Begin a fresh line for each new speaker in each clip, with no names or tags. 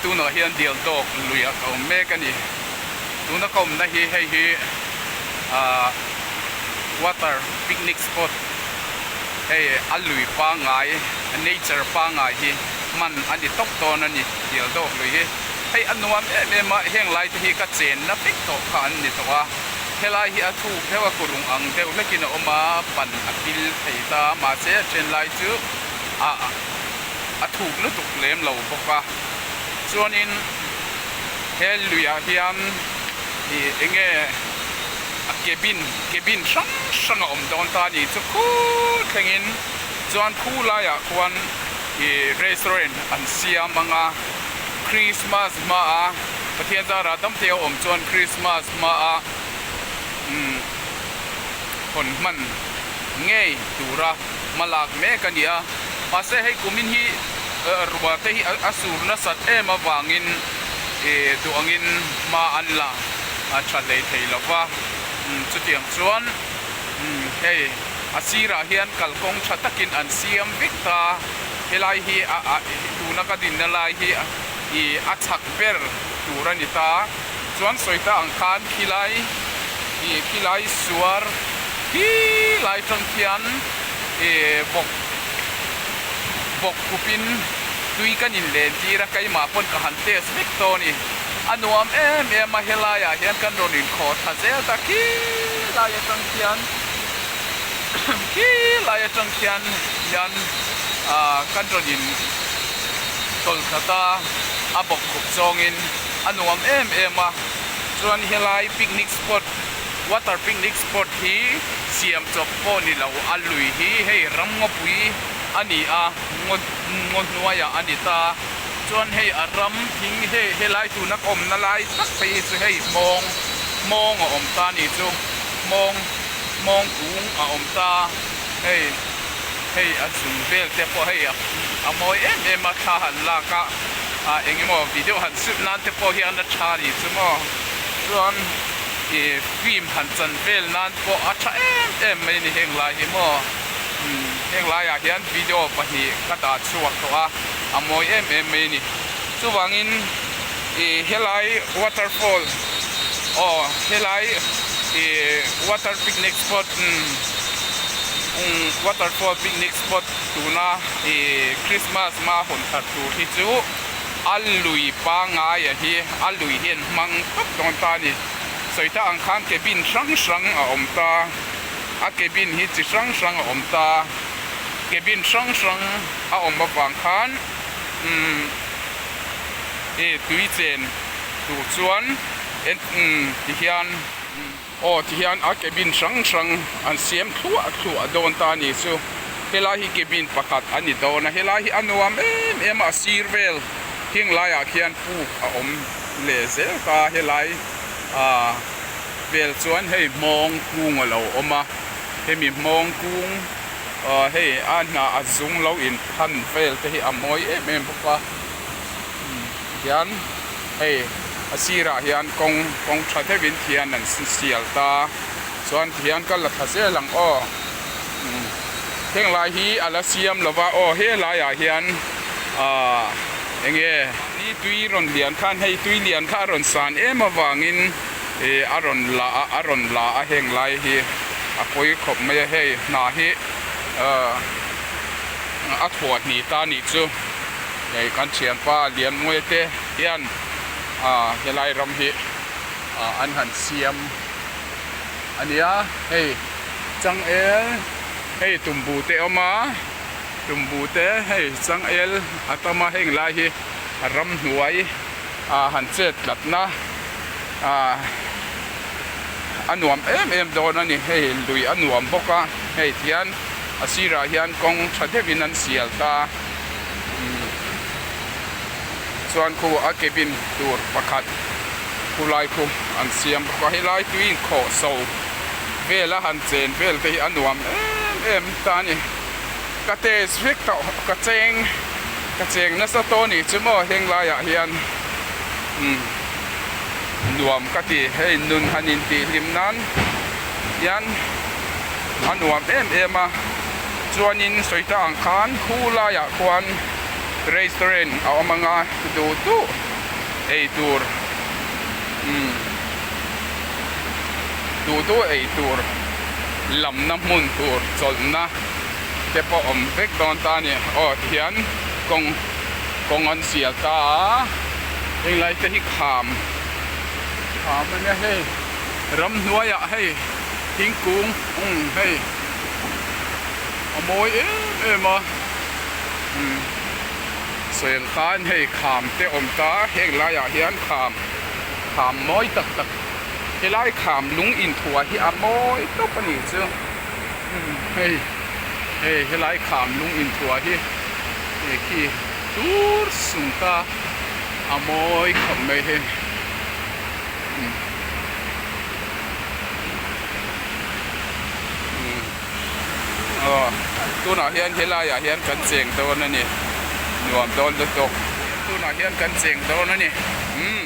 tunah hian dial dawk luiah ka awm mek a ni. Tuna ka awmna hi hei hi ahh water picnic spot hei a lui pangngai nature pangngai hi hman a ni tawp dawn a ni dial dawk lui hi. Hei a nuam em em a, heng lai te hi ka chenna vek tawh kha an ni tawh a, helai hi a thuk deuh a kurung ang deuh hlekin a awm a, ban a pil thei ta a, mahse a then lai chu a a thuk lutuk lem lo bawk a, chuanin he luiah hian ih eng nge a cabin cabin hrang hrang a awm dawn ta a ni chu khur thlengin chuan khu laiah khuan ih restaurant an siam ang a. Christmas hma a Pathian zara dam te a awm chuan Christmas hma a umm hawn hman ngei tura hma lak mek a ni a, mahse hei kumin hi rua te hi a sur nasat em avangin ih duh angin hma an la tha hlei thei lo va, umm chutiang chuan umm hei a sirah hian kalkawng tha takin an siam vek ta. Helai hi a a tuna ka dinna lai hi ih a chhak ber tur a ni ta. Chuan sawi ta ang khan khilai ih khilai suar khi lai tang khian ih bawk bawk khupin tui kan in len tir a, keimah pawn ka han test vek tawh a ni. A nuam em em a, helaiah hian kan rawn inkhawh tha zel ta khilai atang khian. Khi lai atang khian hian ah kan rawn in tawlh khat a, a bawk khup zawngin a nuam em em a, chuan helai picnic spot water picnic spot hi siam chawp pawh ni lo a lui hi hei ram ngawpui a ni a ngaw ngaw hnuaiah a ni ta, chuan hei a ram thing hei helai tuna ka awmna lai tak phei hi chu hei hmawng hmawng a awm ta a ni chu hmawng. Hmawng kung a awm ta, hei hei a zung vel te pawh hei a mawi em em a thla han lak a, ah eng emaw video han shoot nan te pawh hian a tha a ni chu maw, chuan ih film han chan vel nan pawh a tha em em mai a ni heng lai hi maw, umm heng laiah hian video pahnih ka dah chhuak tawh a, a mawi em em mai a ni, chuvangin ih helai waterfall aw helai ih water picnic spot umm waterfall picnic spot tuna ih christmas hma hawn thar tur hi chu a lui pangngai a hi a lui hian hmang tawp dawn ta a ni sawi ta ang khan cabin hrang hrang a awm ta a cabin hi chi hrang hrang a awm ta cabin hrang hrang a awm avang khan umm ih tui chen tur chuan umm ti hian aw ti hian a cabin hrang hrang an siam thluah thluah dawn ta a ni chu helai hi cabin pakhat a ni dawn a helai hi a nuam em em a a sir vel heng laiah khian puk a awm leh zel ta helai ah vel chuan hei hmawng kung a lo awm a hemi hmawng kung ah hei a hnah a zung lo in phan vel te hi a mawi em em bawk a hian hei a sirah hian kawng kawng tha deuhin thian an sial ta chuan tihian ka la thla zel ang aw heng lai hi a la siam lova aw helai ah hian ahh eng nge ni tui rawn lian khan hei tui lian kha a rawn san em avangin ih a rawn la a a rawn la a heng lai hi a pawi khawp mai a hei hna hi ahh a thuah hnih ta a nih chu. Hei kan thianpa Lianmuia te hian ah helai ram hi ah an han siam a nia hei changel hei tumbu te a awm a tumbu te hei changel a tam a heng lai hi a ramhnuai ah han chet tlatna ah a nuam em em dawn a ni hei lui a nuam bawk a hei tihian a sirah hian kawng tha deuhin an sial ta. Chuan khu a cabin tur pakhat khu lai khu an siam bawk a helai tui inkhawh so vel a han chen vel te hi a nuam em em ta a ni ka test vek tawh ka cheng ka cheng nasa tawh a nih chu maw heng laiah hian umm nuam ka ti hei nun han intih hlim nan hian a nuam em em a. Chuanin sawi ta ang khan khu laiah khuan restaurant a awm ang a, duh duh. Ei tur umm duh duh ei tur lamna hmun tur chawlhna te pawh awm vek dawn ta a ni. Aw tihian kawng kawng an sial ta a, henglai te hi kham kham a nia hei ramhnuaiah hei thingkung umm hei a mawi em em a umm. Sawi ang khan hei kham te awm ta, heng laiah hian kham kham mawi tak tak helai kham lung inthuah hi a mawi tawp a nih chu hei hei helai kham lung inthuah hi hei khi tur sung ta a mawi khawp mai hei. Aw tunah hian helaiah hian kan cheng dawn a ni nuam dawn lutuk tunah hian kan cheng dawn a ni umm.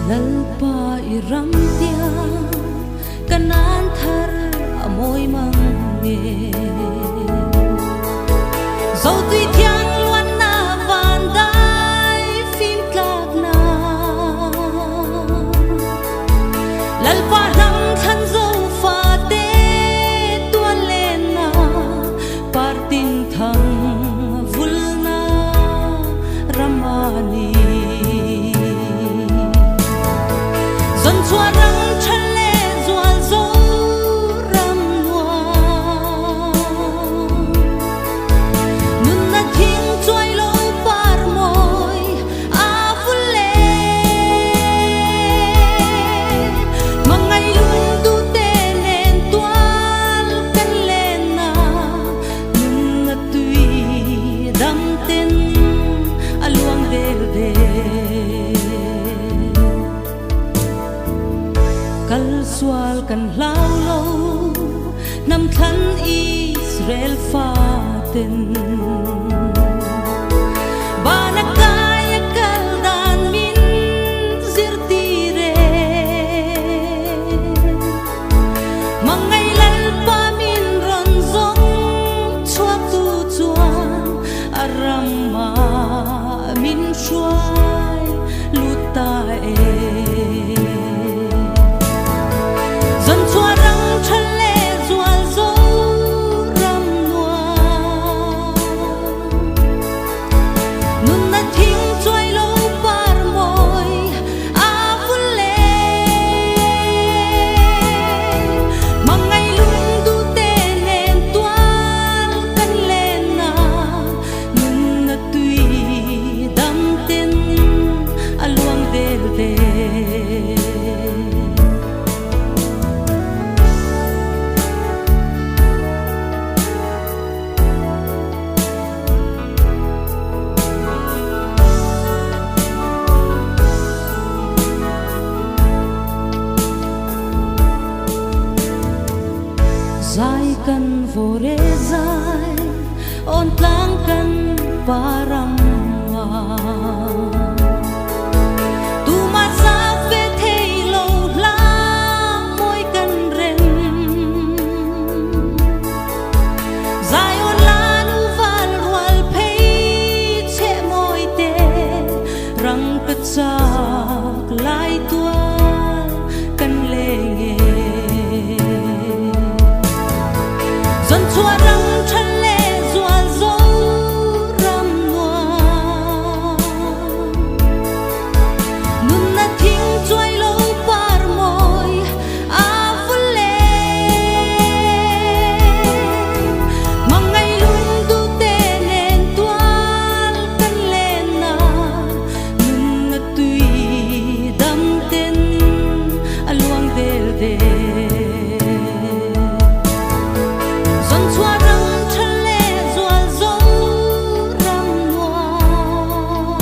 Lalpa i ram tiang Ka nan thar a mawi mang nge. Zo tui thiang luanna van dai fim tlak na. Lalpa hnam thlan zo fa te tual len na partin thang vulna ramani. Dân chua rang tha leh zual zo ram nuam. Nunna thing chuai lo par mawi a vul le. Mangai lung du te nen tual kan len na nunna tui dam ten a luang del del. Kal sual kan hlau lo hnam thlan Israel faten Bana kai a kal dan min zirtir e Mangai Lalpa min rawn zawng chhuak tu chuan a ramah min hruai lut ta e. Dân chua rang tha leh zual zo ram nuam. Nunna thing chuai lo par mawi a vul le. Mangai lung duh te nen tual kan len na nunna tui dam ten a luang del del. Zai kan vawre zai awn tlang kan param Tuma zak ve thei lo hla mawi kan rem. Zion la nu val rual phei cheh mawi te rang ka chak lai tual kan leng e. Zawn chhuah ram tha leh zual zo ram nuam. Nunna thing chuai lo par mawi a vul le. Mangai lung duh te nen tual kan len na nunna tui dam ten a luang del del. Zawn chhuah ram tha leh zual zo ram nuam.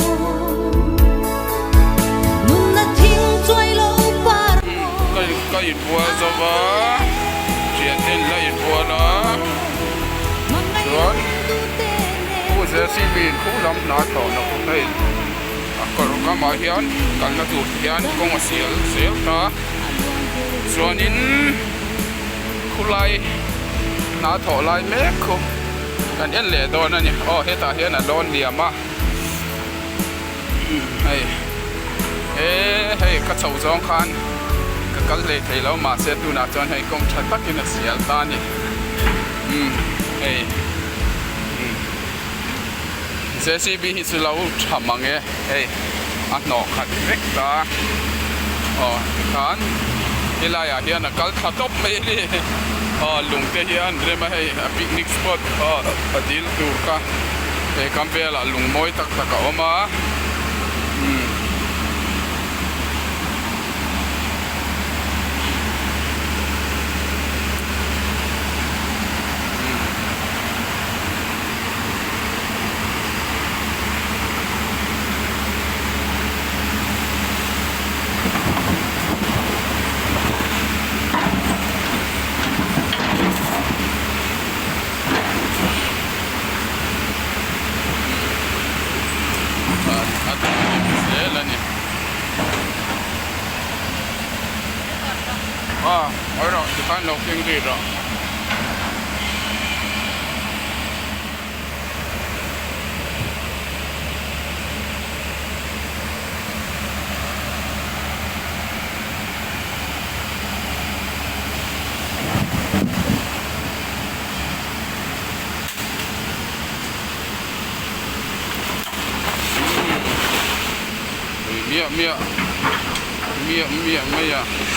Nunna thing chuai lo par mawi
Ka inbual zo va, thian ten la inbual a, chuan Pu Zesimin khu lam hna thlawhna khu hei. kawr kamah hian kalna tur hian kawng a sial zel ta chuanin khulai hna thawh lai mek khu kan en leh dawn a ni aw hetah hian a lawn liam a hei he hei ka chhoh zawng khan ka kal hlei thei lo mahse tunah chuan hei kawng tha takin a sial ta a ni umm hei umm J C B hi chu lo tha mang e hei a hnawh khat vek ta aw tikhan helai ah hian a kal thla tawp mai a ni aw lung te hian rem a hei a picnic spot aw a dil tur kha he kam velah lung mawi tak tak a awm a umm. Zel a ni a erawh tikhan lo keng ri rawh. Ui miah miah miah miah mai a umm.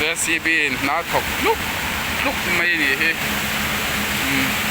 JCB in hna thawk tluk tluk mai a nih hi umm.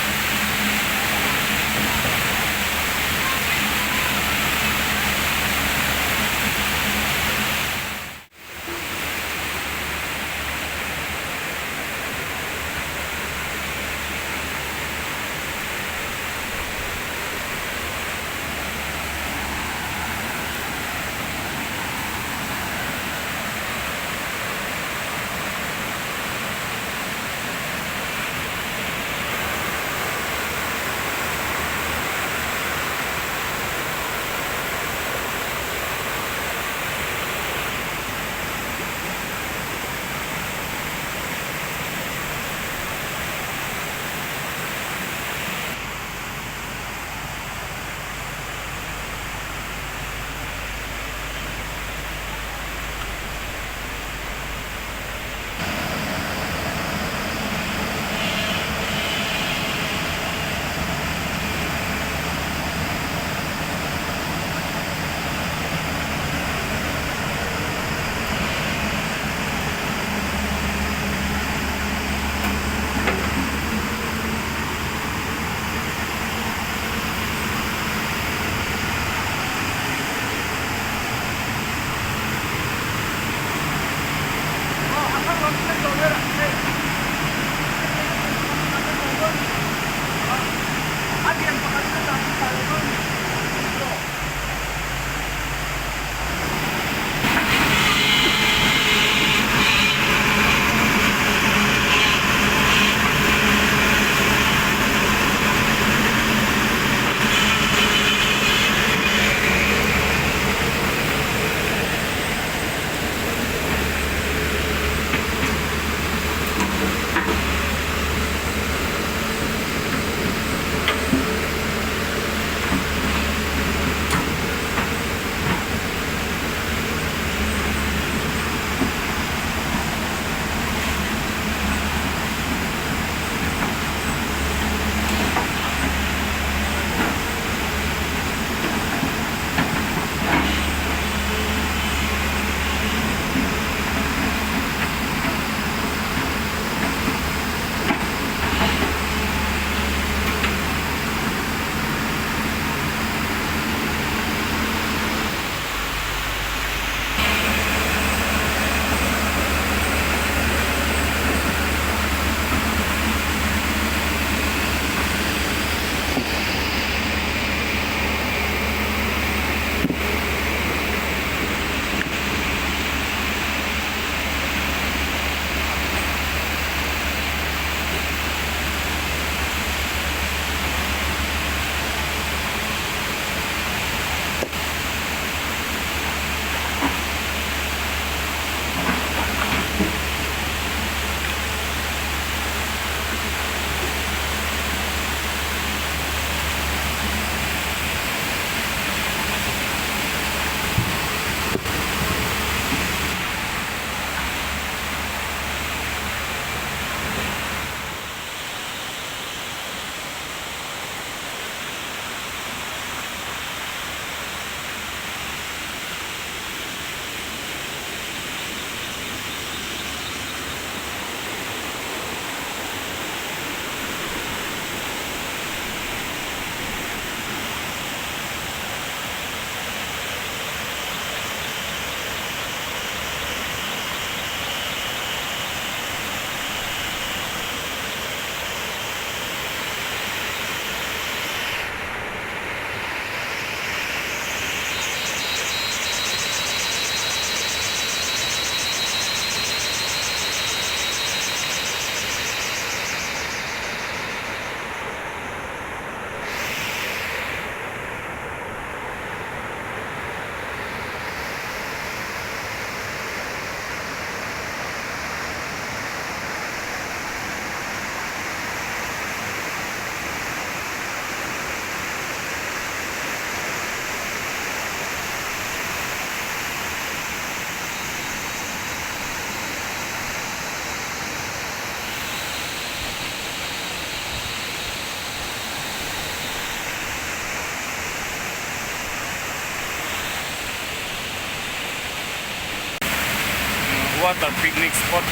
Water picnic spot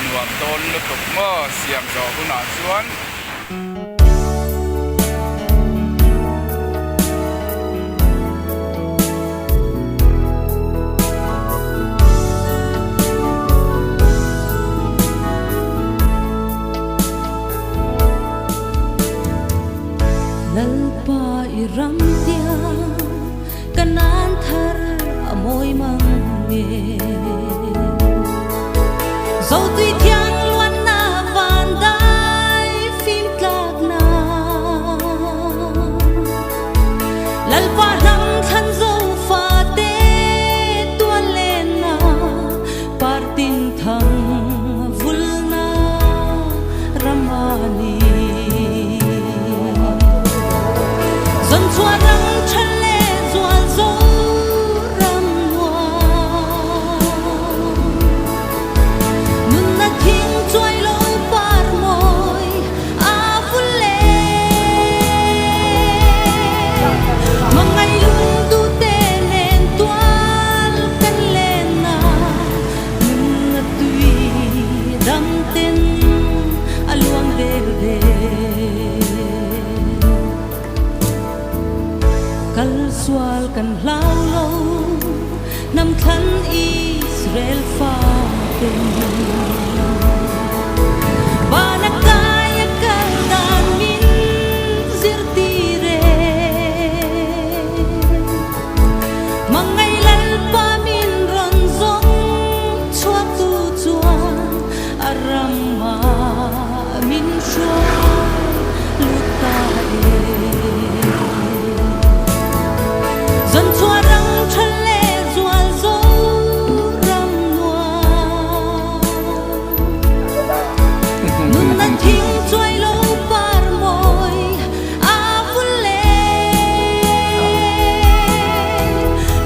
nuam dawn lutuk maw siam zawh hunah chuan.
Lalpa i ram tiang ka nan thar a mawi mang nge. Zo tui thiang luanna van dai fim tlak na. Lalpa hnam thlan zo fate tual lenna partin thang vulna ramani. Dân chua răng chân lệ zual zo ram nuam. Nunna thing chuai lo par mawi a vul e. Mangai lung du te nen tual kan len na nunna tui dam ten a luang del del. Kal sual kan hlau lo nam thlan Israel fa ten. Bana kaya kal dan min zirtir e. Mangai lalpa min rawn zawng chhuak tu chuan a rama min hruai lut ta e. Dân chua rang tha leh zual zo ram nuam. Nunna thing chuai lo par mawi a vul e.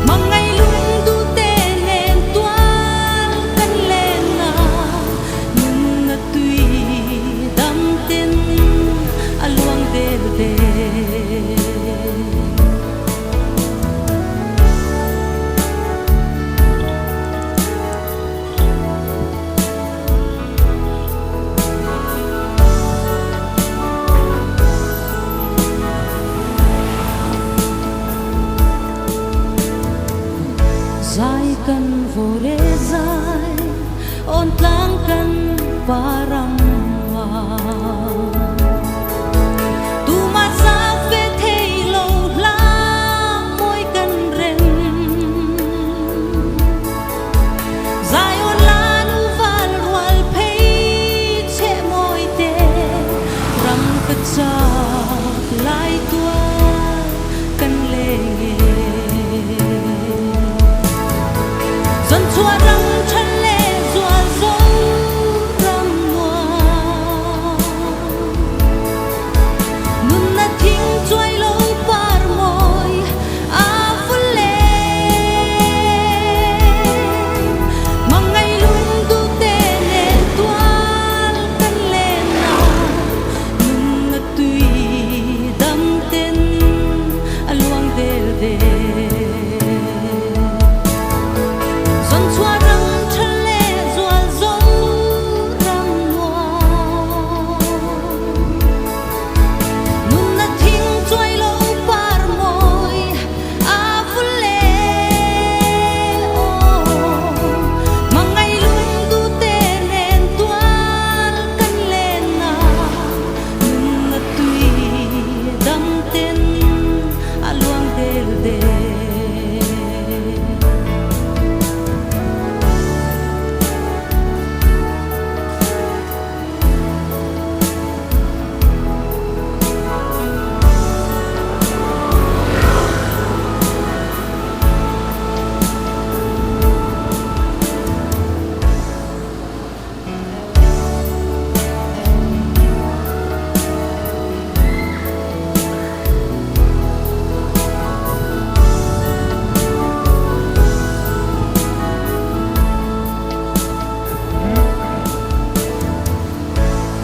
Mangai lung du te nen tual kan len na nunna tui dam ten a luang del del. Zai kan vawr e zai awn tlang kan param a. Tuma zak ve thei lo hla mawi kan rem. Zai awn lan u val rual phei chhe mawi te ram ka chak lai tual kan leng e. Dân chua rang tha leh zual zo ram nuam. Nunna thing chuai lo par mawi a vul e. Mangai lung du te nen tual kan len na nunna tui dam ten a luang del del. Dân chua rang tha leh zual zo ram nuam. Nunna thing chuai lo par mawi a vul e. Mangai lung du te nen tual kan len na nunna tui dam ten a luang del del.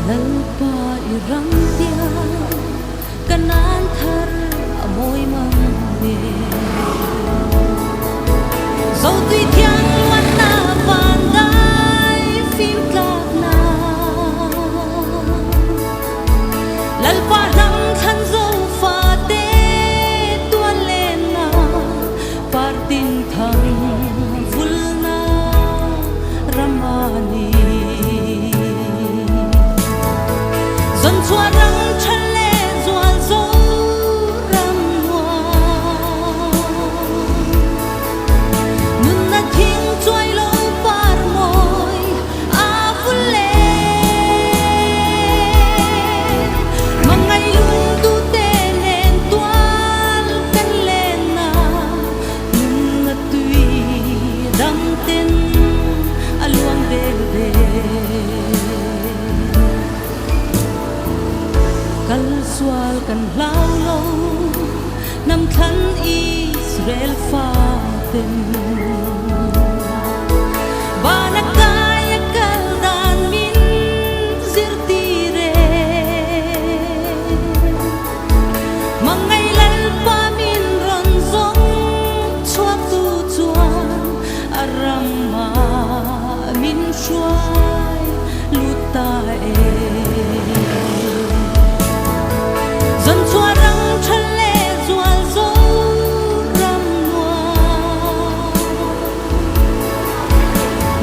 Lalpa i ram tiang ka nan thar a mawi mang nge. Zo tui thiang luanna van faten Vana kaia kal dan min zirtir e Mangai Lalpa min rawn zawng chhuak tu chuan a ramah min hruai lut ta e. Dân chua răng chân lệ zual zo ram nuam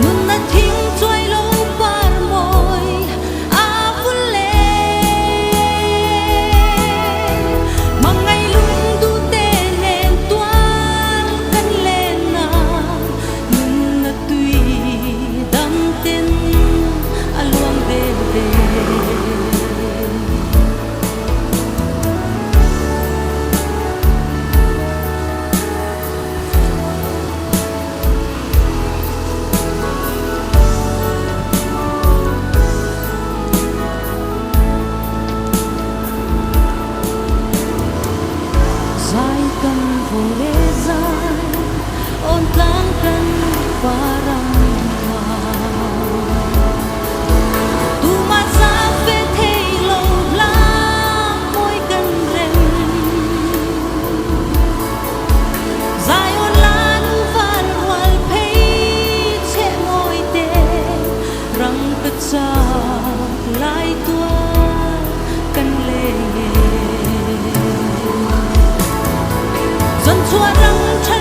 Nun na thing chuai lo par mawi a vul le Mangai lungdu te nen tual kan len na Nun na tui dam ten a luang del del. Zai kan vaw e zai awn tlang kan param nuam. Tuma za ve thei lo hla mawi kan rem. Zion lan van rual phei chhe mawi te rang ka chak lai tual kan leng e. Dân chua rang tha